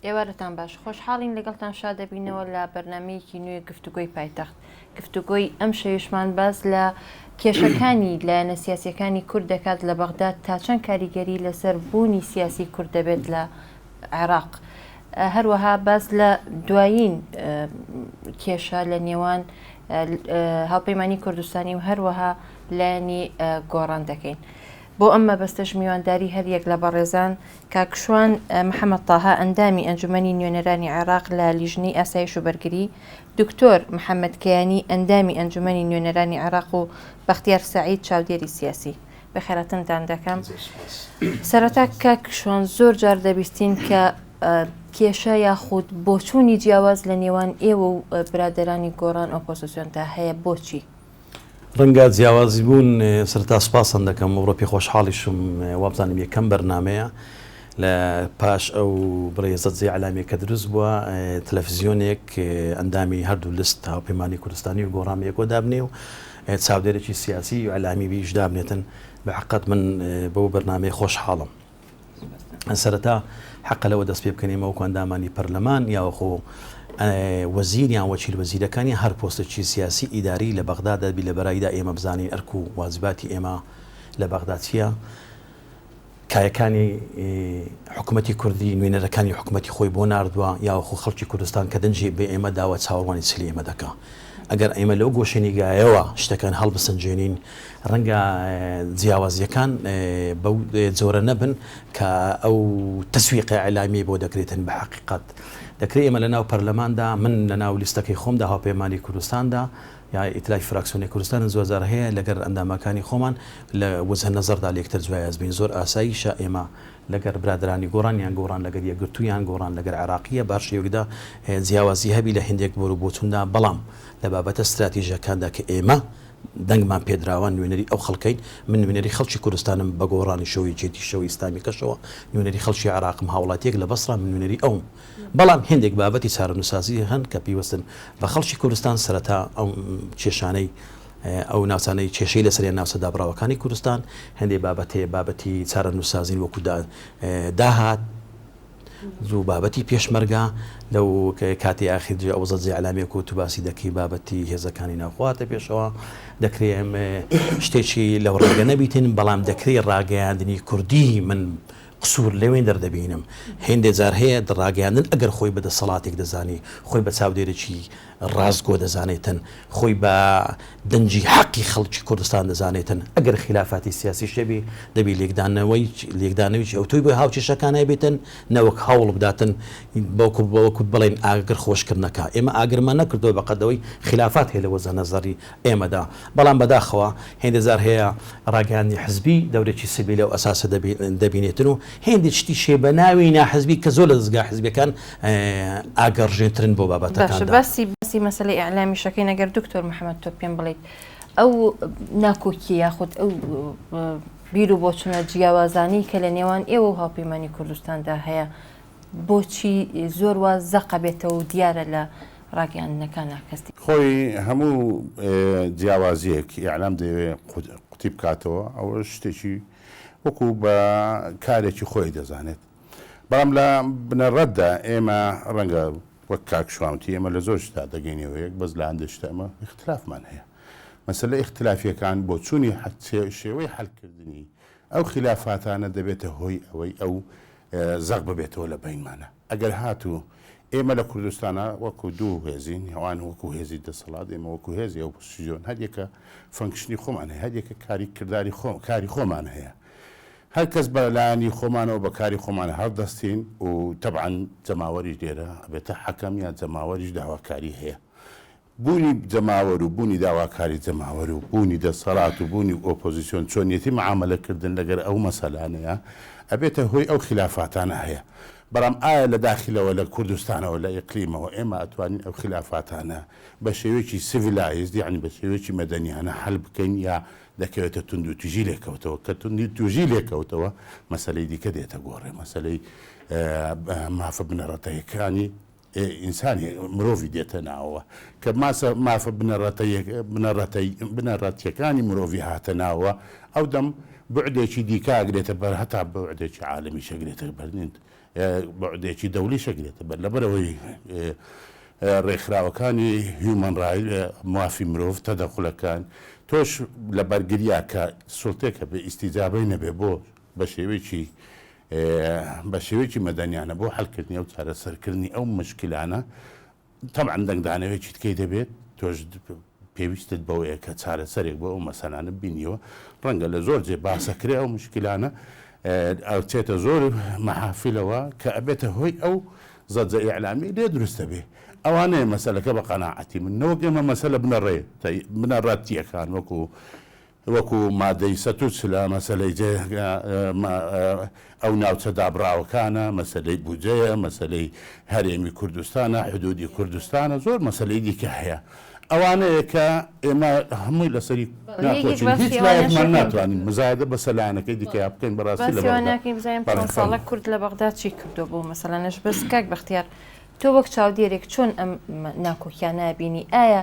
ئێوارەتان باش، خۆشحاڵین لەگەڵتان شاد دەبینەوە لە بەرنامەیەکی نوێ گفتوگۆی پایتەخت. گفتوگۆی ئەم شەویشمان باس لە کێشەکانی لایەنە سیاسیەکانی کورد دەکات لە بەغداد تا چەند کاریگەری لەسەر بوونی سیاسی کورد دەبێت لە عێراق. هەروەها باس لە دوایین کێشە لە نێوان هاوپەیمانی کوردستانی و هەروەها لایەنی گۆڕان دەکەین. بۆ ئەم مەبەستەش میوانداری هەریەک لە بەڕێزان کاک شوان محەمەد تاها ئەندامی ئەنجومەنی نوێنەرانی عێراق لە لیژنەی ئاسایش و بەرگری، دکتۆر محەمەد کەیانی ئەندامی ئەنجومەنی نوێنەرانی عێراق و بەختیار سەعید چاودێری سیاسی. بەخێراتنتان دەکەم. سەرەتا کاک شوان زۆر جار دەبیستین کە کێشە یاخود بۆچوونی جیاواز لە نێوان ئێوە و برادەرانی گۆڕان ئۆپۆزسیۆندا هەیە بۆچی؟ ڕەنگە جیاوازی بوون سەرەتا سوپاستان دەکەم و ڕۆ پێخۆشحاڵیشم وابزانم یەکەم بەرنامەیە لە پاش ئەو بڕێ زەجەی ئەلامیە کە دروست بووە تەلەفزیۆنێک ئەندامی هەردوو لست هاوپەیمانی کوردستانی و گۆڕان یەکۆ دابنێ و چاودێرێکی سیاسی و ئەلامی بیش دابنێتن بە حقت من بەو بەرنامەی خۆشحاڵم. سەرەتا حەقە لەوە دەست پێ بکەین ئێمە وەکو ئەندامانی پەرلەمان یاوەخۆ وەزیر یان وەکیل وەزیرەکان یان هەر پۆستێکی سیاسی ئیداری لە بەغدا دەبی لە بەرایدا ئێمە بزانین ئەرک و واجباتی ئێمە لە بەغدا چییە کایەکانی حکوومەتی کوردی نوێنەرەکانی حکوومەتی خۆی بۆ ناردووە یاوەخۆ خەڵکی کوردستان کە دەنگی بە ئێمە داوە چاوەڕوانی چلی ئێمە دەکا ئەگەر ئێمە لەو گۆشەنیگایەوە شتەکان هەڵبسەنگێنین ڕەنگە جیاوازییەکان بەو جۆرە نەبن کە ئەو تەسویقە ئیعلامیەی بۆ دەکرێتن بە حەقیقەت دەکرێت ئێمە لەناو پەرلەماندا من لەناو لیستەکەی خۆمدا هاوپەیمانی کوردستاندا یا ئیتلافی فراکسیۆنی کوردستان زۆر جار هەیە لەگەر ئەندامەکانی خۆمان لە وجهە نەزەردا لێکتر جیاواز بین زۆر ئاساییشە ئێمە لەگەر برادەرانی گۆڕان یان گۆڕان لەگەر یەکگرتوو یان گۆڕان لەگەر عێراقیە بە هەر شێوەیەکدا جیاوازی هەبی لە هێندێک بۆر و بۆچوندا بەڵام لە بابەتە ستراتیژەکاندا کە ئێمە دەنگمان پێدراوە نوێنەری ئەو خەڵکەین، من نوێنەری خەڵکی کوردستانم بە گۆڕانیشەوە یەکێتیشەوە ئیسلامیەکەشەوە، نوێنەری خەڵکی عێراقم هاوڵاتیەک لە بەسڕا من نوێنەری ئەوم، بەڵام هێندێک بابەتی چارەنووسسازی هەن کە پەیوەستن بە خەڵکی کوردستان سەرەتا ئەو کێشانەی ئەو ناوچانەی کێشەی لەسەریان ناوچە دابڕاوەکانی کوردستان هەندێک بابەت هەیە بابەتی چارەنووسسازین وەکو داهات زوو بابەتی پێشمەرگە لەو کاتی ئاخیر جێ ئەو زەجی ئەلامیە کو تو باسی دەکەی بابەتی هێزەکانی ناوخۆ هاتە پێشەوە دەکرێ شتێکی لەو ڕێگە نەبیتن بەڵام دەکرێ ڕاگەیاندنی کوردی من قسوور لەوێن دەردەبینم هێندێ جار هەیە ڕاگەیاندن ئەگەر خۆی بە دەسەڵاتێک دەزانی خۆی بە چاودێرێکی ڕاستگۆ دەزانێتن، خۆی بە دەنگی حەقی خەڵکی کوردستان دەزانێتن، ئەگەر خیلافاتی سیاسیش هەبی دەبی لێکدانەوەی لێکدانەوەیکی ئەوتۆی بۆ هاوکێشەکان هەبێتن نەوەک هەوڵ بداتن بەوکو بەوەکو بڵێن ئاگر خۆشکردنەکە ئێمە ئاگرمان نەکردووە بەقەد ئەوەی خیلافات هەیە لە وەزە نەزەری ئێمەدا بەڵام بەداخەوە هێندێ جار هەیە ڕاگەیاندنی حزبی دەورێکی سلبی لەو ئەساسە دەبینێتن و هێندێک شتیش هەیە بە ناوی ناحزبی کە زۆر لە دەزگا حزبیەکان ئاگەڕژێنترن بۆ باشە بابەتەکاندا. باسی باسی مەسەلەی ئیعلامیشەکەین ئەگەر دکتۆر محەمەد تۆ پێم بڵێیت ئەو ناکۆکیە یاخود ئەو بیر و بۆچونە جیاوازانەی کە لە نێوان ئێوە و هاوپەیمانی کوردستاندا هەیە بۆچی زۆر وا زەقە بێتەوە و دیارە لە ڕاگەیاندنەکانا کەس خۆی هەموو جیاوازیەک ئیعلام دەیەوێ قوتی بکاتەوە ئەوە شتێکی وەکو بە کارێکی خۆی دەزانێت بەڵام لە بنەڕەتدا ئێمە ڕەنگە وەک کاک شوان وتی ئێمە لە زۆر شتدا دەگەینەوە یەک بەس لە هەندێک شتە ئێمە ئیختلافمان هەیە مەسەلە ئیختلافیەکان بۆچوونی شێوەی حەلکردنی ئەو خیلافاتانە دەبێتە هۆی ئەوەی ئەو زەق ببێتەوە لە بەینمانە. ئەگەر هاتوو ئێمە لە کوردستانا وەکو دوو هێزین، ئەوان وەکو هێزی دەسەڵات، ئێمە وەکو هێزی ئۆپۆزسیۆن، هەر یەکە function ی خۆمان هەیە، هەر یەکە کاری کرداری خۆ کاری خۆمان هەیە. هەر کەس بە لایەنی خۆمانەوە بە کاری خۆمان هەڵدەستین و تەبعەن جەماوەریش لێرە ئەبێتە حەکەم یا جەماوەریش داواکاری هەیە. بوونی جەماوەر و بوونی داواکاری جەماوەر و بوونی دەسەڵات و بوونی ئۆپۆزیسیۆن چۆنیەتی معامەلە کردن لەگەر ئەو مەسەلانەیە ئەبێتە هۆی ئەو خیلافاتانە هەیە بەڵام ئایا لە داخیلەوە لە کوردستانەوە لە ئیقلیمەوە ئێمە ئەتوانین ئەو خیلافاتانە بە شێوەیەکی civilized یەعنی بە شێوەیەکی مەدەنیانە حەل بکەین یا دەکەوێتە توندوتیژی لێکەوتەوە کە توندوتیژی لێکەوتەوە مەسەلەی دیکە دێتە گۆڕێ مەسەلەی مافە بنەڕەتەکانی. ئینسانی مرۆڤی دێتە ناوەوە کە ماسە مافە بنەڕەتیەکانی مرۆڤی هاتە ناوە ئەو دەم بعدێکی دیکە ئەگرێتە بەر هەتا بعدێکی عالەمیش ئەگرێتە بەر بعدێکی دەولیش ئەگرێتە بەر لەبەرئەوەی ڕێکخراوەکانی هیومەن ڕایت مافی مرۆڤ تەدەخولەکان تۆش لە بەرگریا کە سوڵتێک هەبێ ئیستیجابەی نەبێ بۆ بە شێوەیەکی بە شێوەیەکی مەدەنیانە بۆ حەلکردنی ئەو چارەسەرکردنی ئەو مشکلانە تەبعەن دەنگدانەوەیەکی تکەی دەبێت تۆش پێویستت بەوەیە کە چارەسەرێک بۆ ئەو مەسەلانە ببینیەوە ڕەنگە لە زۆر جێ باسەکرێ ئەو مشکلانە ئەچێتە زۆر مەحافلەوە کە ئەبێتە هۆی ئەو زەجە ئیعلامی لێ دروست دەبێ ئەوانەیە مەسەلەکە بە قەناعەتی من نەوەک ئێمە مەسەلە بنەڕێ بنەڕەتیەکان وەکو وەکو مادەی 140 ە، مەسەلەی ئەو ناوچە دابڕاوەکانە، مەسەلەی بودجەیە، مەسەلەی هەرێمی کوردستانە، حدودی کوردستانە، زۆر مەسەلەی دیکە هەیە. ئەوانەیە کە ئێمە هەمووی لەسەری ناکۆکین، هیچ لایەکمان ناتوانین مزایدە بەسەر لایەنەکەی دیکەیا بکەین، بەڕاستی لە باسی ئەوە ناکەین بزانین چەند ساڵە کورد لە بەغدا چی کردووە بۆ مەسەلانەش، بەس کاک بەختیار تۆ وەک چاودێرێک چۆن ئەم ناکۆکیانە ئەبینی؟ ئایا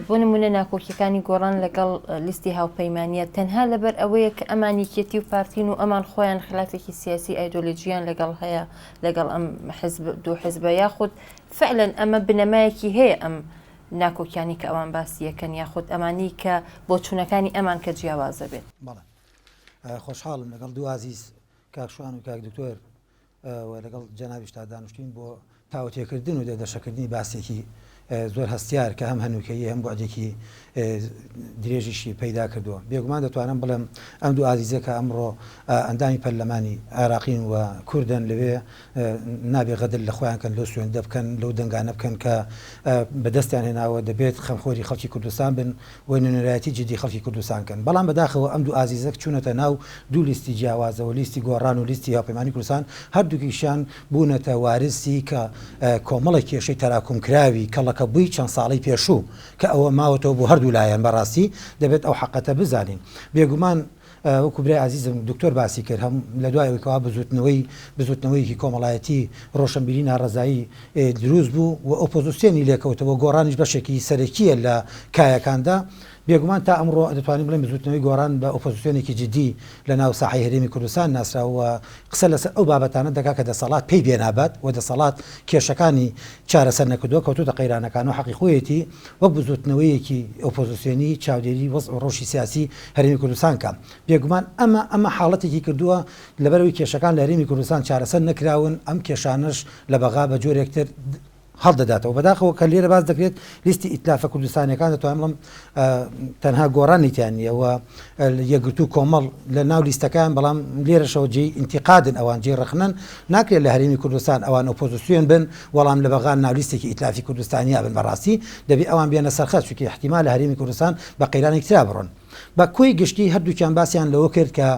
بۆ نمونە ناکۆکیەکانی گۆڕان لەگەڵ لیستی هاوپەیمانیە تەنها لەبەر ئەوەیە کە ئەمان یەکێتی و پارتین و ئەمان خۆیان خلافێکی سیاسی ئایدۆلۆژیان لەگەڵ هەیە لەگەڵ ئەم حزب دوو حزبە یاخود فعلا ئەمە بنەمایەکی هەیە ئەم ناکۆکیانی کە ئەوان باسی یەکەن یاخود ئەمانی کە بۆچوونەکانی ئەمان کە جیاوازە بێت. بەڵێ خۆشحاڵم لەگەڵ دوو ئازیز کاک شوان و کاک دکتۆر و لەگەڵ جەنابیشتا دانوشتین بۆ تاوتێکردن و دەردەشەکردنی باسێکی زۆر هەستیار کە هەم هەنووکەیی هەم بوعدێکی درێژیشی پەیدا کردووە. بێگومان دەتوانم بڵێم ئەم دوو ئازیزە کە ئەمڕۆ ئەندامی پەرلەمانی عێراقین و کوردن لەوێ نابێ غەدر لە خۆیان کەن لەو سوێندە بکەن لەو دەنگانە بکەن کە بەدەستیان هێناوە دەبێت خەمخۆری خەڵکی کوردستان بن و نوێنەرایەتی جدی خەڵکی کوردستان کەن بەڵام بەداخەوە ئەم دوو ئازیزە چوونەتە ناو دوو لیستی جیاوازەوە لیستی گۆڕان و لیستی هاوپەیمانی کوردستان هەردووکیشیان بوونەتە وارسی کە کۆمەڵێک کێشەی تەراکومکراوی کەڵەکەبووی چەند ساڵەی پێشوو کە ئەوە ماوەتەوە بۆ هەردوو لایەن بەڕاستی دەبێت ئەو حەقەتە بزانین بێگومان وەکو برای ئازیزم دکتۆر باسی کرد هەم لە دوای ئەوەی کەوا بزوتنەوەی بزوتنەوەیەکی کۆمەڵایەتی ڕۆشنبیری ناڕەزایی دروست بوو و ئۆپۆزسیۆنی لێکەوتەوە گۆڕانیش بەشێکی سەرەکییە لە کایەکاندا بێگومان تا ئەمڕۆ دەتوانین بڵێین بزوتنەوەی گۆڕان بە ئۆپۆزسیۆنێکی جدی لە ناو ساحەی هەرێمی کوردستان ناسراوە و قسە لەسەر ئەو بابەتانە دەکات کە دەسەڵات پێی بێ نابات و دەسەڵات کێشەکانی چارەسەر نەکردووە کەوتۆتە قەیرانەکان و حەقی خۆیەتی وەک بزوتنەوەیەکی ئۆپۆزسیۆنی چاودێری وەزع و ڕەوشی سیاسی هەرێمی کوردستان کا. بێگومان ئەمە ئەمە حاڵەتێکی کردووە لەبەرئەوەی کێشەکان لە هەرێمی کوردستان چارەسەر نەکراون ئەم کێشانەش لە بەغا بە جۆرێک تر هەڵدەداتەوە. بەداخەوە کە لێرە باس دەکرێت لیستی ئیتلافە کوردستانیەکان دەتوانم بڵێم تەنها گۆڕانی تیا نییە و یەکگرتوو کۆمەڵ لە ناو لیستەکان بەڵام لێرەشەوە جێی ئینتیقادن ئەوان جێی ڕەخنەن ناکرێت لە هەرێمی کوردستان ئەوان ئۆپۆزیسیۆن بن وەڵام لە بەغا ناو لیستێکی ئیتلافی کوردستانیا بن بەڕاستی دەبێ ئەوان بێنە سەرخەت چونکە ئیحتیمالە هەرێمی کوردستان بە قەیرانێک ترا بڕۆن بە کۆی گشتی هەردووکیان باسیان لەوە کرد کە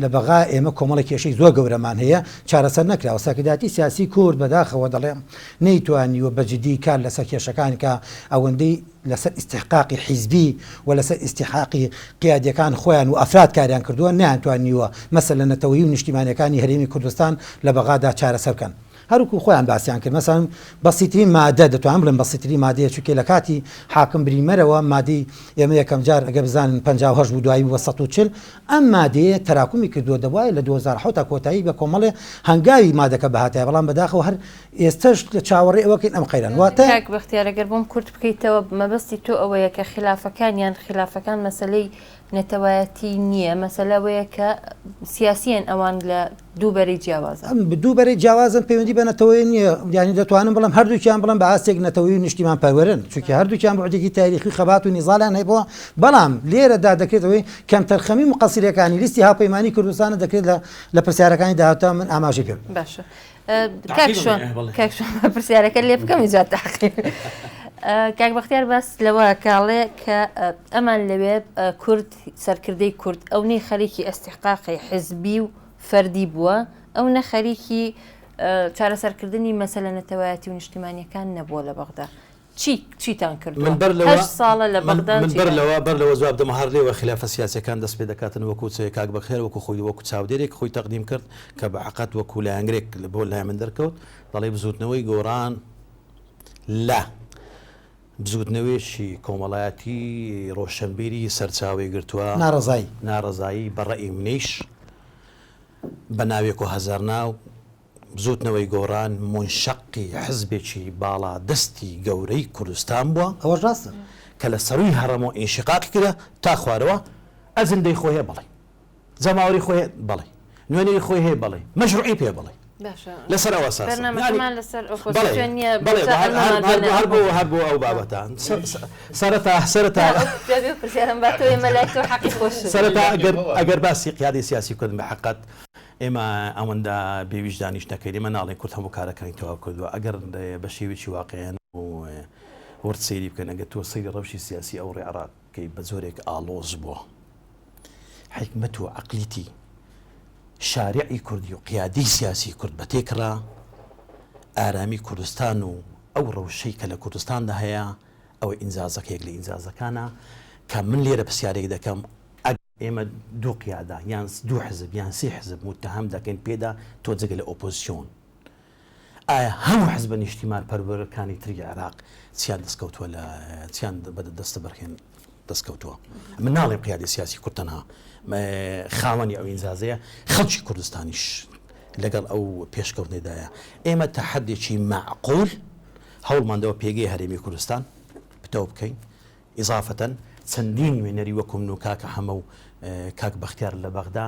لە بەغا ئێمە کۆمەڵێک کێشەی زۆر گەورەمان هەیە چارەسەر نەکراوە، سەرکردایەتی سیاسی کورد بەداخەوە دەڵێم نەیتوانیوە بە جدی کار لەسەر کێشەکان کا ئەوەندەی لەسەر ئیستحقاقی حیزبی و لەسەر ئیستحاقی قیادیەکان خۆیان و ئەفراد کاریان کردووە نەیانتوانیوە مەسەلە نەتەوەیی و نیشتیمانیەکانی هەرێمی کوردستان لە بەغادا چارەسەر بکەن. هەروەکو خۆیان باسیان کرد مەسەلەن بەسیترین مادە دەتوانم بڵێم بەسیترین مادەیە چونکێ لە کاتی حاکم بریمەرەوە مادەی ئێمە یەکەم جار ئەگەر بزانن 58 بوو دوایی بووە 140 ئەم مادەیە تەراکومی کردووە دەبوایە لە 2007 تا کۆتایی بە کۆمەڵێ هەنگاوی مادەکە بهاتایە بەڵام بەداخەوە هەر ئێستەش لە چاوەڕێ ئەوەکەین ئەم قەیران واتە کاک بەختیار ئەگەر بۆم کورت بکەیتەوە مەبەستی تۆ ئەوەیە کە خیلافەکان یان خیلافەکان مەسەلەی نەتەوایەتی نییە، مەسەلە ئەوەیە کە سیاسییەن ئەوان لە دوو بەرەی جیاوازن. ئەم دوو بەرەی جیاوازن پەیوەندی بە نەتەوەیە نییە، یانی دەتوانم بڵێم هەردووکیان بڵێم بە ئاستێک نەتەوەیی و نیشتیمان پەروەرن، چونکە هەردووکیان بوعدێکی تاریخی و خەبات و نیزاڵیان هەبووە، بەڵام لێرەدا دەکرێت ئەوەی کەمتەرخەمی موقەسیرەکانی لیستی هاوپەیمانیی کوردستانە دەکرێت لە لە پرسیارەکانی داهاتوودا من ئاماژەی پێ بدەم. باشە کاک شوان کاک شوان پرسیارەکە لێ بکەم ئینجا تاقیب کاک بەختیار باس لەوە کاڵێ کە ئەمان لەوێ کورد سەرکردەی کورد ئەو نەی خەریکی ئەستحقاقی حزبی و فەردی بووە ئەو نە خەریکی چارەسەرکردنی مەسەلە نەتەوایەتی و نیشتیمانیەکان نەبووە لە بەغدا. چی چیتان کردووە؟ من بەر لەوە هەشت ساڵە لە من بەغدان من بەر چیتان لەوە بەر لەوە جواب دەمەوە هەر لێوە خیلافە سیاسیەکان دەست پێ دەکاتن وەکو چ کاک بەختیار وەکو خۆی وەکو چاودێرێک خۆی تەقدیم کرد کە بە حەقەت وەکو لایەنگرێک بۆ لای من دەرکەوت دەڵێ بزووتنەوەی گۆڕان لە بزووتنەوەیەکی کۆمەڵایەتی ڕۆشەنبیری سەرچاوەی گرتووە ناڕەزایی. ناڕەزایی بە ڕەئی منیش بە ناوێک و هەزارناو بزووتنەوەی گۆڕان مونشەقی حزبێکی باڵا دەستی گەورەی کوردستان بووە. ئەوەش ڕاستە. کە لە سەرووی هەڕەمەوە ئینشیقاقی کردە تا خوارەوە، ئەجندەی خۆی هەیە بەڵێ، جەماوەری خۆی هەیە بەڵێ، نوێنەری خۆی هەیە بەڵێ، مەشروعی پێ بەڵێ. باشە. لەسەر ئەو ئەساسە. بەرنامەکەمان لەسەر بەڵێ، ئۆپۆزسیۆن نییە، بەڵێ، بۆچە هەر ئەمەمان هەر بۆ هەر بۆ نەئەخۆ. هەر بۆ ئەو بابەتە. سەرەتا سەرەتا نا، ئەو جوابی ئەو پرسیارەم باتەوە ئێمە لای تۆ حەقی خۆشت. سەرەتا ئەگەر ئەگەر باسی قیادەی سیاسی بکەن بە حەقەت ئێمە ئەوەندە بێ ویژدانیش نەکەین، ئێمە ناڵێین کورد هەموو کارەکانی تەواو کردووە، ئەگەر بە شێوەیەکی واقیعیانە و ورد سەیری بکەن، ئەگەر تۆ سەیری ڕەوشی سیاسی ئەوڕۆی عێراق بکەی بە جۆرێک ئاڵۆز بووە، حیکمەت و عەقلیتی شارعی کوردی و قیادەی سیاسی کورد بە تێکڕا ئارامی کوردستان و ئەو ڕەوشەی کە لە کوردستاندا هەیە، ئەوە ئینجازەکە یەک لە ئینجازەکانە کە من لێرە پرسیارێک دەکەم، ئەگەر. ئێمە دوو قیادە یان دوو حزب یان سێ حزب موتەهەم دەکەین پێدا تۆ جگە لە ئۆپۆزسیۆن ئایا هەموو حزبە نیشتیمان پەروەرەکانی تری عێراق چیان دەستکەوتووە لە چیان بە دەستە بەرهێن دەستکەوتووە من ناڵێم قیادی سیاسی کورد تەنها خاوەنی ئەو ئینجازەیە خەڵکی کوردستانیش لەگەڵ ئەو پێشکەوتنێدایە ئێمە تەحەدێکی مەعقول هەوڵماندەوە پێگەی هەرێمی کوردستان پتەو بکەین ئیزافەتەن چەندین نوێنەری وەکو من و کاکە حەمە و کاک بەختیار لە بەغدا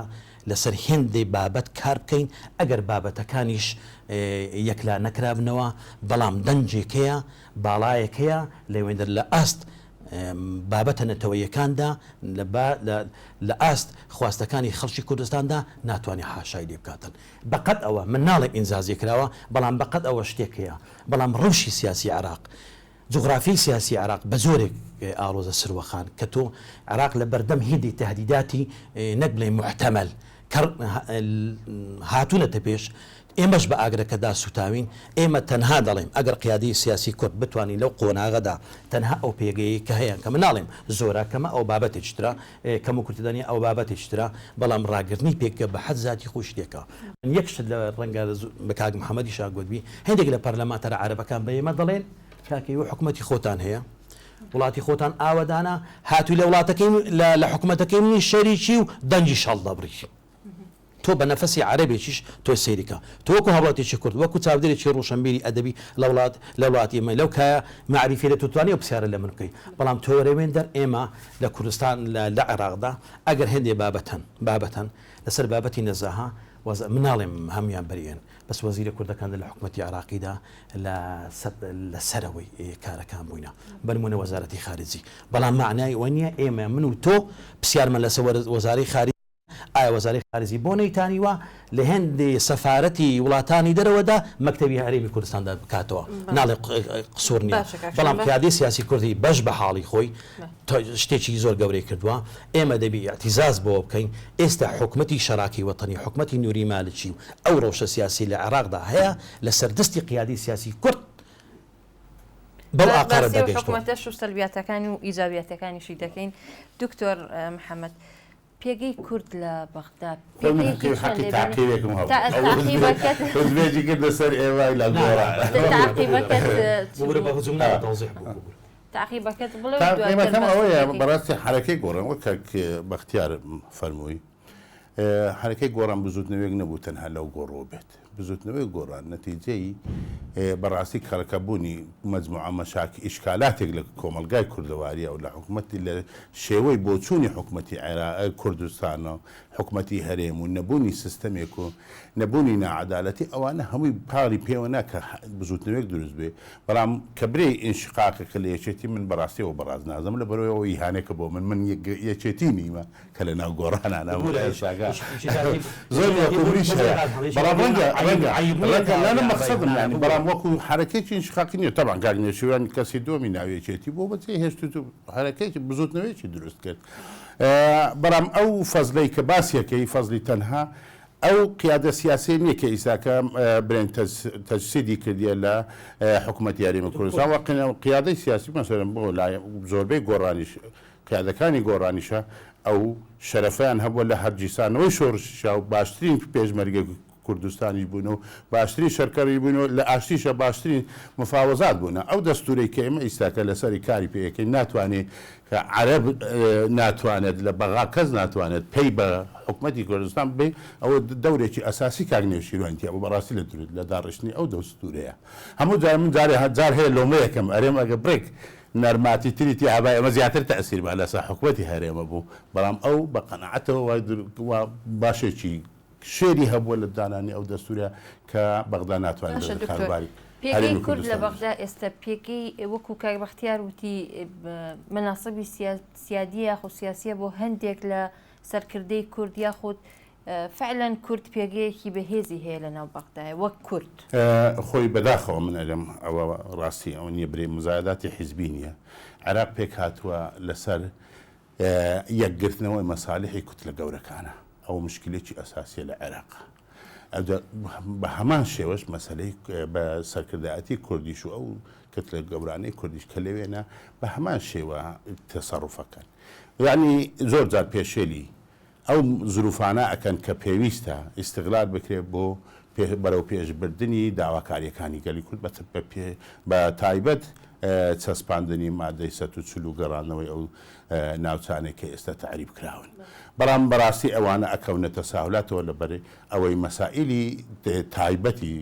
لەسەر هێندێ بابەت کار بکەین، ئەگەر بابەتەکانیش یەکلا نەکرابنەوە، بەڵام دەنگێک هەیە، باڵایەک هەیە لەوێندەر لە ئاست بابەتە نەتەوەییەکاندا، لە ئاست خواستەکانی خەڵکی کوردستاندا ناتوانێ حاشای لێ بکاتن. بەقەد ئەوە، من ناڵێم ئینجازی کراوە، بەڵام بەقەد ئەوە شتێک هەیە، بەڵام ڕەوشی سیاسی عێراق جوغرافیای سیاسی عێراق بە جۆرێک ئاڵۆزە سروە خان کە تۆ عێراق لە بەردەم هیندی تەهدیداتی نەک بڵێین موحتەمەل کە هاتوونەتە پێش ئێمەش بە ئاگرەکەدا سوتاوین ئێمە تەنها دەڵێم ئەگەر قیادەی سیاسی کورد بتوانین لەو قۆناغەدا تەنها ئەو پێگەیەی کە هەیە کە من ناڵێم زۆرە کەمە ئەو بابەتێکی ترە کەم و کورتی دانیە ئەو بابەتێکی ترە بەڵام ڕاگرتنی پێگە بە حەد زاتی خۆی شتێکە من یەک شت لە ڕەنگە بە کاک محەمەدیشا گوتبی هەندێک لە پەرلەمانتارە عەرەبەکان بە ئێمە دەڵێن کاکە ئێوە حکومەتی خۆتان هەیە وڵاتی خۆتان ئاوەدانە هاتووی لە وڵاتەکەی لە حکومەتەکەی منی شەریکی و دەنگیش هەڵدەبڕی تۆ بە نەفەسی عەرەبێکیش تۆ سەیری کە تۆ وەکو هاوڵاتیەکی کورد وەکو چاودێرێکی ڕوشەنبیری ئەدەبی لە وڵات لە وڵاتی ئێمە لەو کایە مەعریفیە تۆ توانی ئەو پرسیارە لە من بکەی بەڵام تۆ وەرە وێندەر ئێمە لە کوردستان لە لە عێراقدا ئەگەر هێندێ بابەت هەن بابەت هەن لەسەر بابەتی نەزاهە وەز من ناڵێم هەموویان بەریئن بەس وەزیرە کوردەکان لە حکومەتی عێراقیدا لە لە سەرەوەی کارەکان بووینە بەنمونە وەزارەتی خارجی بەڵام مەعنای ئەوە نییە ئێمە من و تۆ پرسیارمان لەسەر وەزارەی خارجی ئایا وەزارەی خارجی بۆ نەیتانیوە لە هێندێ سەفارەتی وڵاتانی دەرەوەدا مەکتەبی هەرێمی کوردستاندا بکاتەوە؟ ناڵێ قسوور نییە، بەڵام قیادەی سیاسی کوردی بەش بە حاڵی خۆی شتێکی زۆر گەورەی کردووە، ئێمە دەبی ئیعتیزاز بەوە بکەین ئێستا حکومەتی شەراکی وەتەنی، حکومەتی نوری مالکی و ئەو ڕەوشە سیاسی لە عێراقدا هەیە لەسەر دەستی قیادەی سیاسی کورد بەو ئاقارە باسی ئەو دەگەیشتووە. حکومەتەش و سەلبیاتەکانی و ئیجابیاتەکانیشی دەکەین. دکتۆر محەمەد، پێگەی کورد لە بەغدا خۆی من پێگەیەکی چۆن حەقی دەبینی؟ تاقیبێکم هەبوو تا ئەو تاقیبەکەت حزبێکی کردە سەر ئێمە لە گۆڕان تاقیبەکەت چ ببورە بە بوو؟ هجوم نابێت تەوزیح بوو ببورە. تاقیبەکەت بڵێ و دواتر تاقیبەکەم باسی ئەوەیە دەکەین. بەڕاستی حەرەکەی گۆڕان وەک کاک بەختیار فەرمووی حەرەکەی گۆڕان بزوتنەوەیەک نەبوو تەنها لەو گۆڕەوە بێت. بزوتنەوەی گۆڕان نەتیجەی بەڕاستی کەڵەکەبوونی مەجموعە مەشاک ئیشکالاتێک لە کۆمەڵگای کوردەواریە و لە حکومەتی لە شێوەی بۆچوونی حکومەتی عێراق کوردستان و حکومەتی هەرێم و نەبوونی سیستەمێک و نەبوونی ناعەدالەتی ئەوانە هەمووی پاڵی پێوە نا کە بزوتنەوەیەک دروست بێ بەڵام کە برێی ئینشقاقێکە لە یەکێتی من بەڕاستی ئەوە بەڕاست نازانم لەبەرئەوەی ئەوە ئیهانەیەکە بۆ من من یەکێتی نیمە کە لە ناو گۆڕانانا بوو ئێستاکە زۆر وەکو منیش هەیە بەڵام ڕەنگە ڕەنگە ڕەنگە نا نا مەقسەدم یانی بەڵام وەکو حەرەکەیەکی ئینشقاقی نییە تەبعەن کاک نێچیروان کەسی دووەمی ناو یەکێتی بوو بەجێ هێشت و حەرەکەیەکی بزووتنەوەیەکی دروست کرد بەڵام ئەو فەزلەی کە باسیەکەی فەزلی تەنها. ئەو قیادە سیاسیە نیە کە ئیستا کە برێن تەجسیدی کردیە لە حکومەتی هەرێمی کوردستان و قیادەی سیاسی مەسەلەن بۆ لای زۆربەی گۆڕانیش قیادەکانی گۆڕانیشە ئەو شەرەفەیان هەبووە لە هەرگیرسانەوەی شۆڕشیشا و باشترین پێشمەرگەی کوردستانیش بوون و باشترین شەرکەریش بوون و لە ئاشتیشا باشترین مفاوەزات بوونە. ئەو دەستوورەی کە ئێمە ئیستاکە لەسەری کاری پێ ئەکەین ناتوانێ کە عەرەب ناتوانێت لە بەغا کەس ناتوانێت پەی بە حکومەتی کوردستان ببەی ئەوە دەورێکی ئەساسی کاک نەوشیروانی تیا بوو بەڕاستی لە دروست لە داڕشتنی ئەو دەستوورەیە هەموو جار من جارێ جار هەیە لۆمەیەکەم ئەرێم ئەگە بڕێک نەرماتی تری تیا هەبای ئەمە زیاتر تەئسیرمان لەسەر حکومەتی هەرێمە بوو بەڵام ئەو بە قەناعەتەوە وای وا باشێکی شێری هەبووە لە دانانی ئەو دەستوورە کە بەغدا ناتوانێت باشە بەسەر دکتۆر کاروباری پێگەی هەرێمی کورد لە کوردستان بەغدا ئێستا پێگەی وەکو کاک بەختیار وتی مەناسبی سیادیە یاخود سیاسیە بۆ هەندێک لە سەرکردەی کورد یاخود فعلا کورد پێگەیەکی بەهێزی هەیە لە ناو بەغدایە وەک کورد. خۆی بەداخەوە من ئەلێم ئەوە ڕاستی ئەوە نیە برێ مزایەداتی حیزبی نیە عێراق پێکهاتووە لەسەر یەکگرتنەوەی مەسالحی کوتلە گەورەکانە، ئەوە مشکلێکی ئەساسیە لە عێراق. ئەوجا بە هەمان شێوەش مەسەلەی بە سەرکردایەتی کوردیش و ئەو کتلە گەورانەی کوردیش کە لەوێنە بە هەمان شێوە تەسەڕوفەکەن. یەعنی زۆر جار پێشێلی ئەو زروفانە ئەکەن کە پێویستە ئیستغلال بکرێت بۆ بەرەوپێشبردنی داواکارییەکانی گەلی کورد بە تایبەت چەسپاندنی مادەی 140 و گەڕاندنەوەی ئەو ناوچانەی کە ئێستا تەعریب کراون. بەڵام بەڕاستی ئەوانە ئەکەونە تەساهولاتەوە لەبەر ئەوەی مەسائیلی تایبەتی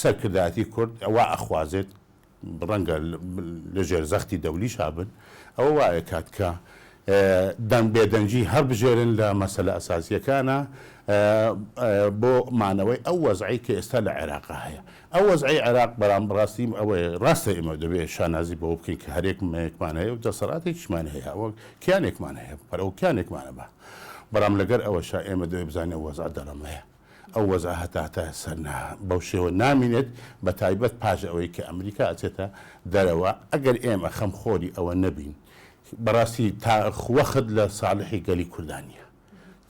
سەرکردایەتی کورد وا ئەخوازێت ڕەنگە لە ژێر زەختی دەولیشا بن، ئەوە وا ئەکات کە دەنگ بێدەنگی هەڵبژێرن لە مەسەلە ئەساسییەکانا بۆ مانەوەی ئەو وەزعەی کە ئێستا لە عێراقا هەیە. ئەو وەزعەی عێراق بەڵام ڕاستی ئەوەیە ڕاستە ئێمە دەبێ شانازی بەوە بکەین کە هەرێکمێکمان هەیە و دەسەڵاتێکیشمان هەیە و کیانێکمان هەیە، پەرە و کیانێکمانە بە بەڵام لەگەر ئەوەشا ئێمە دەبێ بزانین ئەو وەزعە دەڕەمەیە. ئەو وەزعە هەتا هەتایە سەر نا بەو شێوە نامینێت بە تایبەت پاش ئەوەی کە ئەمریکا ئەچێتە دەرەوە ئەگەر ئێمە خەم خۆری ئەوە نەبین بەڕاستی تا وەخت لە ساڵحی گەلی کوردا نیە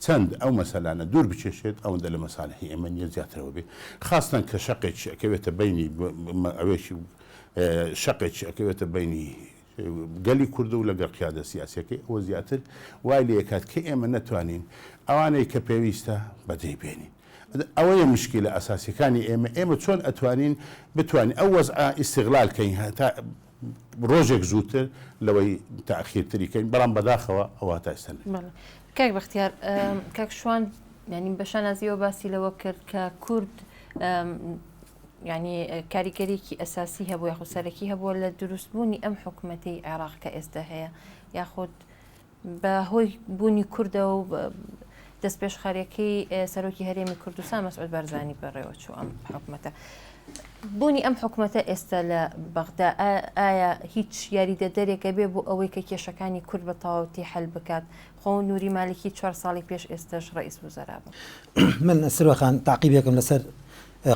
چەند ئەو مەسەلانە دوور بکێشێت ئەوەندە لە مەسالحی ئێمە نیە زیاترەوە بێ خاستەن کە شەقێکی ئەکەوێتە بەینی ئەوێکی شەقێکی ئەکەوێتە بەینی گەلی کورد و لەگەڵ قیادە سیاسیەکەی ئەوە زیاتر وای لێکات کە ئێمە نەتوانین ئەوانەی کە پێویستە بەجێی بێنین. ئەوەیە مشکیلە ئەساسیەکانی ئێمە، ئێمە چۆن ئەتوانین بتوانین ئەو وەزعە ئیستغلال کەین هەتا ڕۆژێک زووتر لەوەی تاخیرتری کەین، بەڵام بەداخەوە ئەوە هەتا ئێستا نەکرا. بەڵێ کاک بەختیار، کاک شوان یانی بە شانازیەوە باسی لەوە کرد کە کورد یانی کاریگەریەکی ئەساسی هەبوو یاخود سەرەکی هەبووە لە دروستبوونی ئەم حکومەتەی عێراق کە ئێستا هەیە یاخود بە هۆی بوونی کوردەوە و دەستپێشخەریەکەی سەرۆکی هەرێمی کوردستان مەسعود بارزانی بەڕێوە چوو ئەم حکومەتە. بوونی ئەم حکومەتە ئێستا لە بەغدا ئایا هیچ یاریدەدەرێکە بێ بۆ ئەوەی کە کێشەکانی کورد بە تەواوەتی حل بکات خۆ نوری مالکی چوار ساڵی پێش ئێستش ڕئیس وزەرا بوو. من سروە خان تاقیبێکم لەسەر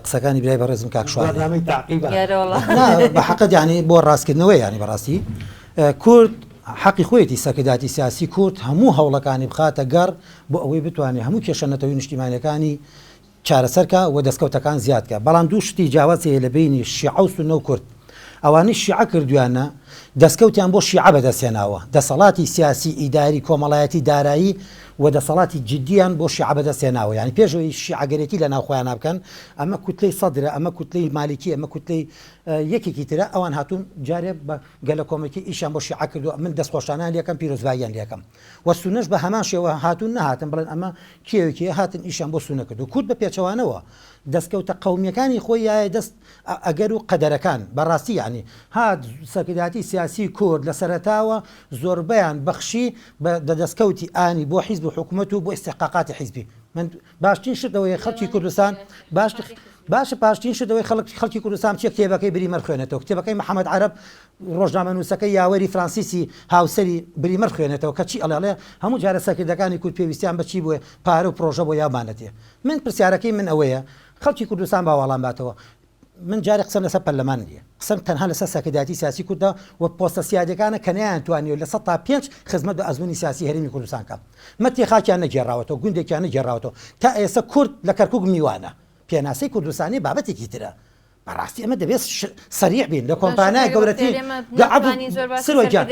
قسەکانی برای بەڕێزم کاک شوان بەرنامەی تاقیبە. دیارە وەڵا. نا بە حەقت یانی بۆ ڕاستکردنەوەی یانی بەڕاستی کورد حەقی خۆیەتی سەرکردایەتی سیاسی کورد هەموو هەوڵەکانی بخاتە گەڕ بۆ ئەوەی بتوانێت هەموو کێشە نەتەوەی نیشتیمانیەکانی چارەسەر کا و دەستکەوتەکان زیاد کا بەڵام دوو شتی جیاواز هەیە لە بەینی شیعە و سوننە و کورد ئەوانەی شیعە کردویانە دەستکەوتیان بۆ شیعە بەدەست هێناوە، دەسەڵاتی سیاسی، ئیداری، کۆمەڵایەتی، دارایی و دەسەڵاتی جدییان بۆ شیعە بەدەست هێناوە، یانی پێش ئەوەی شیعەگەرێتی لەناو خۆیانا بکەن، ئەمە کوتلەی سەدرە، ئەمە کوتلەی مالیکیە، ئەمە کوتلەی یەکێکی ترە، ئەوان هاتوون جارێ بە گەلەکۆمەکی ئیشیان بۆ شیعە کردووە، من دەستخۆشانەیان لێکەم، پیرۆزباییان لێکەم. و سوننەش بە هەمان شێوە هاتوون نەهاتن بڵێن ئەمە کێ و کێیە، هاتن ئیشیان بۆ سوننە کردووە. کورد بە پێچەوانەوە دەستکەوتە قەومییەکانی خۆی یایە دەست ئەگەر و قەدەرەکان بەڕاستی یانی هات سەرکردایەتی سیاسی کورد لە سەرەتاوە زۆربەیان بەخشی بە دەستکەوتی ئانی بۆ حیزب و حکومەت و بۆ ئیستحقاقاتی حیزبی من باشترین شت ئەوەیە خەڵکی کوردستان باش باشە باشترین شت ئەوەی خەڵک خەڵکی کوردستان بچێ کتێبەکەی بریمەر خوێنێتەوە کتێبەکەی محەممەد عەرەب ڕۆژنامەنووسەکەی یاوەری فرانسیسی هاوسەری بریمەر خوێنێتەوە کە چی ئەڵێ ئەڵێ هەموو جارە سەرکردەکانی کورد پێویستیان بە چی بووە پارە و پرۆژە بۆ یاومانەتێ من پرسیارەکەی من ئەوەیە خەڵکی کوردستان با وەڵام باتەوە. من جارێ قسەم لەسەر پەرلەمان نییە، قسەم تەنها لەسەر سەرکردایەتی سیاسی کوردە و پۆستە سیادیەکانە کە نەیانتوانیوە 5% خزمەت بە ئەزموونی سیاسی هەرێمی کوردستان بکەن. مەترێ خاکیان نەگێڕاوەتەوە، گوندێکیان نەگێڕاوەتەوە. تا ئێستا کورد لە کەرکوک میوانە. پێناسەی کوردستانی بابەتێکی ترە. بەڕاستی ئەمە دەبێت سەریح بین لە کۆمپانیای گەورەترین سروە گیان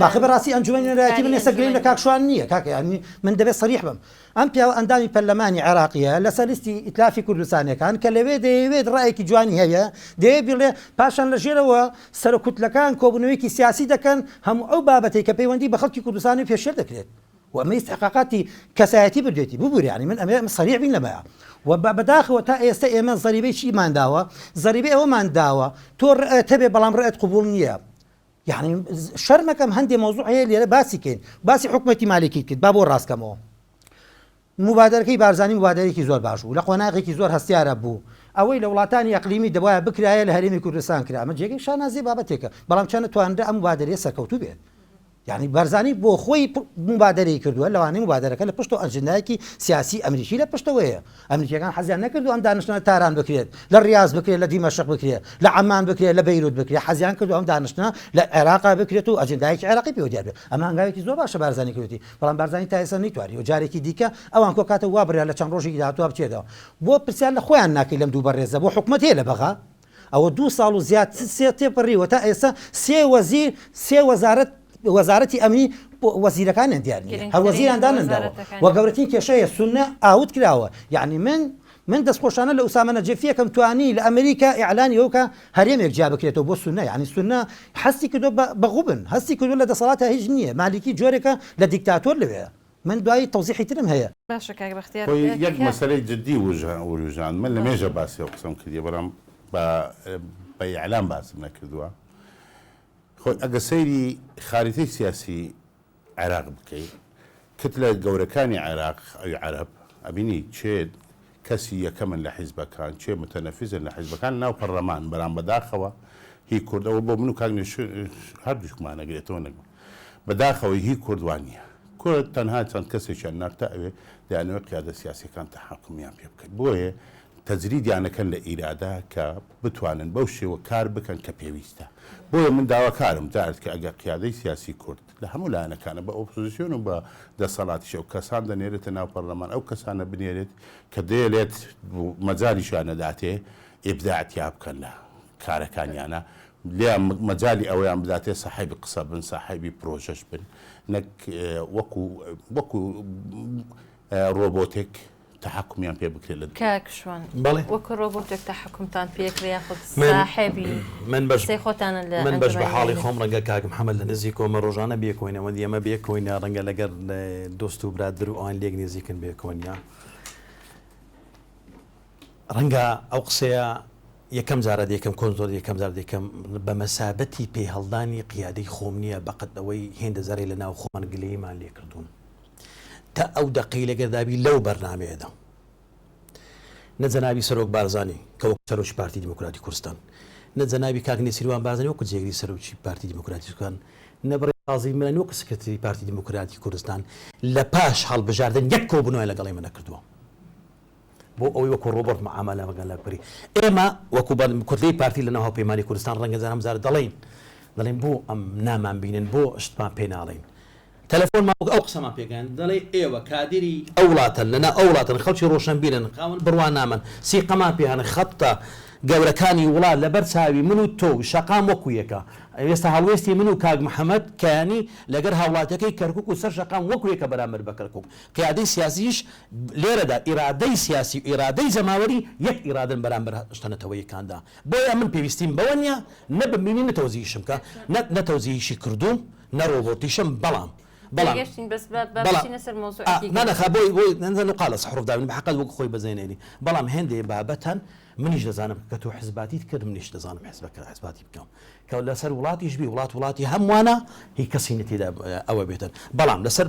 باخە بەڕاستی ئەنجومەنی نوێنەرایەتی من ئێستا گلەییم لە کاک شوان نییە کاکە یانی من دەبێت سەریح بم ئەم پیاوە ئەندامی پەرلەمانی عێراقیە لەسەر لیستی ئیتلافی کوردستانیەکان کە لەوێ دەیەوێت ڕایەکی جوانی هەیە دەیەوێت بڵێ پاشان لە ژێرەوە سەرۆک کوتلەکان کۆبوونەوەیەکی سیاسی دەکەن هەموو ئەو بابەتەی کە پەیوەندی بە خەڵکی کوردستانی پێشێل دەکرێت و ئەمە ئیستحقاقاتی کەسایەتی بردوێتی ببورە یانی من ئەمێ سەریع بین لەمەیا و بەداخەوە تا ئێستا ئێمە زەریبەی چیمان داوە زەریبەی ئەوەمان داوە تۆ ڕئت هەبێ بەڵام ڕئت قبوڵ نییە یعنی شەرمەکەم هەندێ مەوزوع هەیە لێرە باسی کەین باسی حکومەتی مالکی کرد با بۆ ڕاستکەمەوە مبادەرەکەی بارزانی مبادەرێکی زۆر باش بوو لە قۆناغێکی زۆر هەستیارە بوو ئەوەی لە وڵاتانی ئەقلیمی دەبایە بکرایە لە هەرێمی کوردستان کرا ئەمە جێگەی شانازی بابەتێکە بەڵام چەند توانرا ئەم مبادەرەیە سەرکەوتوو بێت یانی بارزانی بۆ خۆی موبادەرەی کردووە، لەوانەیە موبادەرەکە لە پشتەوە ئەجندایەکی سیاسی ئەمریکی لە پشتەوەیە، ئەمریکیەکان حەزیان نەکردووە ئەم دانیشتنە لە تاران بکرێت، لە ڕیاز بکرێت، لە دیمەشق بکرێت، لە عەمان بکرێت، لە بەیروت بکرێت، حەزیان کردووە ئەم دانیشتنە لە عێراقا بکرێت و ئەجندایەکی عێراقی پێوە دیار بێت. ئەمە هەنگاوێکی زۆر باشە بارزانی کردوویەتی، بەڵام بارزانی تا ئێستا نەیتوانیوە جارێکی دیکە ئەوان کۆکاتەوە، وا بڕیارە لە چەند ڕۆژێکی داهاتووە بچێتەوە. بۆ پرسیار لە خۆیان ناکەی لەم دوو بەڕێزە بۆ حکومەت هەیە لە بەغا؟ ئەوە دوو ساڵ و زیاد سێ تێپەڕیوە تا ئێستا سێ وەزیر سێ وەزارەت وەزارەتی ئەمنی وەزیرەکانیان دیار نییە هەر وەزیران دانەنراوە و گەورەترین کێشەیە سوننە ئاوت کراوە یعنی من من دەستخۆشانە لە ئوسامە نەجەفیەکەم توانی لە ئەمریکا ئیعلانی ئەو کە هەرێمێک جیا بکرێتەوە بۆ سوننە یعنی سوننە هەستی کردو بە غوبن هەستی کردو لە دەسەڵاتە هیچ نییە مالیکی جۆرێکە لە دیکتاتۆر لەوێ من دوایی تەوزیحی ترم هەیە. باشە کاک بەختیار خۆی یەک کە. مەسەلەی جدی وروژاند من لە مێژە باسی ئەو قسەم کردیە بەڵام بە بە ئیعلام باسم نەکردووە خۆی ئەگە سەیری خاریتەی سیاسی عێراق بکەی کتلە گەورەکانی عێراق ئەوی عەرەب ئەبینی چێ کەسی یەکەمن لە حیزبەکان چێ متەنەفیزن لە حیزبەکان ناو پەڕلەمان بەرام بەداخەوە هی کورد ئەوە بۆ من و کاک نێچیر هەردووکمان ئەگرێتەوە نەک من بەداخەوە هی کورد وا نییە کورد تەنها چەند کەسێکیان ناردتە ئەوێ دەیانەوێت قیادە سیاسیەکان تەحەکومیان پێ بکەن بۆیە تەجریدیان ئەکەن لە ئیرادە کە بتوانن بەو شێوە کار بکەن کە پێویستە بۆیە من داواکارم جارت کە ئەگەر قیادەی سیاسی کورد لە هەموو لایەنەکانە بە ئۆپۆزیسیۆن و بە دەسەڵاتیش ئەو کەسان دەنێرێتە ناو پەرلەمان ئەو کەسانە بنێرێت کە دەیەلێت مەجالیشیان نەداتێ ئیبداع تیا بکەن لە کارەکانیانە لێیان مەجالی ئەوەیان بداتێ ساحێبی قسە بن ساحێبی پرۆژەش بن نەک وەکو وەکو ڕۆبۆتێک تەحەکومیان پێ بکرێت لە کاک شوان بەڵێ. وەکو ڕۆبۆتێک تەحەکومتان پێ کرێ یاخود من ساحێبی من بەش قسەی خۆتانن لە من بەش بە ئەنجومەنی حاڵی نوێنەر. خۆم ڕەنگە کاک محەمەد لە نزیکەوە ئەمە ڕۆژانە بێکۆینەوە ئێمە بێکۆینە ڕەنگە لەگەر دۆست و برادەر و ئەوان لێک نزیکن بێکۆنیە ڕەنگە ئەو قسەیە یەکەم جارە دەیکەم کۆن زۆر یەکەم جار دەیکەم بە مەسابەتی پێهەڵدانی قیادەی خۆم نییە بەقەد ئەوەی هێندە جارێ لە ناو خۆمان گلەییمان لێ کردوون تا ئەو دەقەی لەگەر دابی لەو بەرنامەیەدا نە جەنابی سەرۆک بارزانی کە وەکو سەرۆکی پارتی دیموکراتی کوردستان نە جەنابی کاک نێچیروان بارزانی وەکو جێگری سەرۆکی پارتی دیموکراتی کوردستان نە بڕێز قازی میرانی وەکو سکرتێری پارتی دیموکراتی کوردستان لە پاش هەڵبژاردن یەک کۆبوونەوەیان لەگەڵ ئێمە نەکردووە. بۆ ئەوەی وەکو ڕۆبۆت معامەلە لەگەڵ بکرێ. ئێمە وەکو کوتلەی پارتی لەناو هاوپەیمانی کوردستان ڕەنگە جار ئەم جارە دەڵێین دەڵێین بۆ ئەم نامان بینن بۆ شتمان پێ ناڵێن تەلەفۆنمان بۆ ئەو قسەمان پێ گەیاند دەڵێ ئێوە کادیری ئەو وڵاتەن لەناو ئەو وڵاتەن خەڵکی ڕۆشنبیرن خاوەن بڕوانامەن سیقەمان پێ هەن خەتە گەورەکانی وڵات لەبەر چاوی من و تۆ و شەقام وەکو یەکە ئێستا هەڵوێستی من و کاک محەمەد کەیانی لەگەر هاوڵاتیەکەی کەرکوک و سەر شەقام وەکو یەکە بەرامبەر بە کەرکوک قیادەی سیاسیش لێرەدا ئیرادەی سیاسی و ئیرادەی جەماوەری یەک ئیرادەن بەرامبەر شتە نەتەوەییەکاندا. بۆیە من پێویستیم بەوە نییە نە بمبینی نە تەوجیهیشم بکە، نە نە تەوجیهیشی کردووم نە ڕۆبۆتیشم، بەڵام بەڵام تێگەشتین بەس با با بەڵام بچینە سەر ئا مەوزوعێکی نا نا گرنگتر. خا بۆی بۆی نە نوقا لە حروف دابنێ بە حەقت وەک خۆی بەجێ نێری بەڵام هێندێ بابەت هەن منیش دەزانم کە تۆ حزباتیت کرد منیش دەزانم حزبەکە حزباتی بکەم. کە لەسەر وڵاتیش بی وڵات وڵاتی هەمووانە هی کەسی نیە تێدا ئەوە بێتن بەڵام لەسەر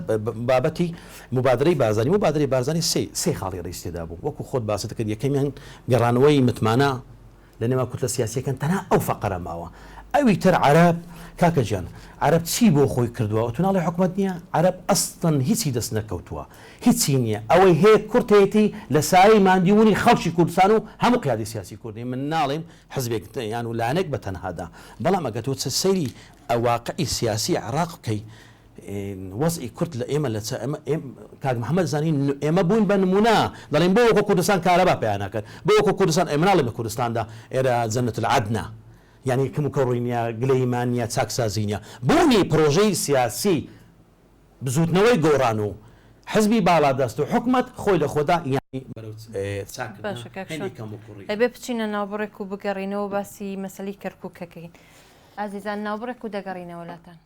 بابەتی موبادرەی بارزانی موبادرەی بارزانی سێ سێ خاڵی ڕیز تێدا بوو وەکو خۆت باست کرد یەکەمیان گەڕانەوەی متمانە لە نێوان کوتلە سیاسیەکان تەنها ئەو فەقەرە ماوە. ئەوی تر عەرەب کاکە گیان عەرەب چی بۆ خۆی کردووە ئەتوو ناڵێ حکومەت نییە عەرەب ئەسڵەن هیچی دەست نەکەوتووە هیچی نییە ئەوەی هەیە کورتەیەتی لە سایەی ماندیوونی خەڵکی کوردستان و هەموو قیادەی سیاسی کوردی من ناڵێم حزبێک یان و لایەنێک بە تەنهادا بەڵام ئەگەر تۆ سەیری واقعی سیاسی عێراق بکەی وەزعی کورد لە ئێمە لە چ ئێمە کاک محەممەد زانی ئێمە بووین بە نمونە دەڵێن بۆ وەکو کوردستان کارەبا پەیا ناکەن بۆ وەکو کوردستان ئێمە ناڵێن لە کوردستاندا ئێرە جەنەت العدنە یعنی کم و کەڕی نییە گلەییمان نییە چاکسازی نییە بوونی پرۆژەی سیاسی بزووتنەوەی گۆڕان و حزبی باڵادەست و حکومەت خۆی لە خۆدا یانی بەرەو چاکردنە باشە کاک هێندێک شوان کەموکوڕی. ئەبێ بچینە ناوبڕێک و بگەڕینەوە باسی مەسەلەی کەرکوکەکەین ئازیزان ناوبڕێک و دەگەڕینەوە لاتان.